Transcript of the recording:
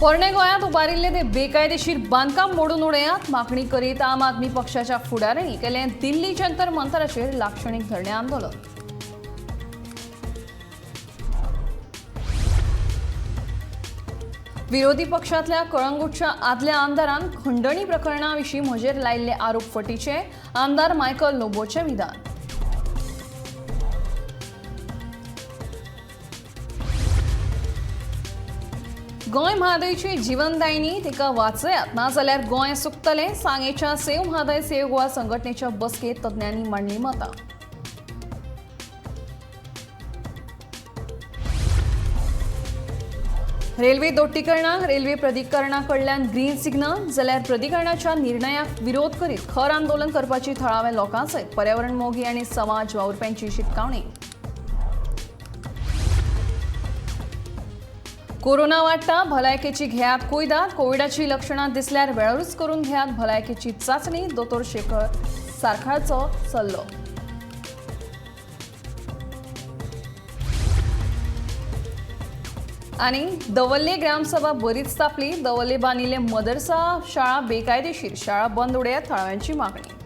पोरणे गोंयांत उबारिल्ले ते बेकायदेशीर बांदकाम मोडून उडयात मागणी करीत आम आदमी पक्षाच्या फुडाऱ्यांनी केलें दिल्ली जंतर मंतराचेर लाक्षणीक धरणें आंदोलन. विरोधी पक्षांतल्या कळंगूटच्या आदल्या आमदारान खंडणी प्रकरणाविशीं म्हजेर लायिल्ले आरोप फटीचे, आमदार मायकल लोबोचें विधान. गोंय म्हादयची जिवनदायिनी, तिका वाचयात नाजाल्यार गोंय सुकतलें. सांगेच्या सेव म्हादय सेव गोवा संघटनेच्या बसकेत तज्ञांनी मांडली मतां. रेल्वे दोट्टीकरणाक रेल्वे प्राधिकरणा कडल्यान ग्रीन सिग्नल, जाल्यार प्राधिकरणाच्या निर्णयाक विरोध करीत खर आंदोलन करपाची थळाव्या लोकां सयत पर्यावरण मोगी आनी समाज वावुरप्यांची शिटकावणी. कोरोना वाडटा, भलायकेची घेयात कुयदाद. कोविडाची लक्षणां दिसल्यार वेळारूच करून घेयात भलायकेची चाचणी, दोतोर शेखर सारखाचो सल्लो. आनी दवल्ले ग्रामसभा बरीच तापली. दवल्ले बांदिल्ले मदरसा शाळा बेकायदेशीर, शाळा बंद उडयात थळाव्यांची मागणी.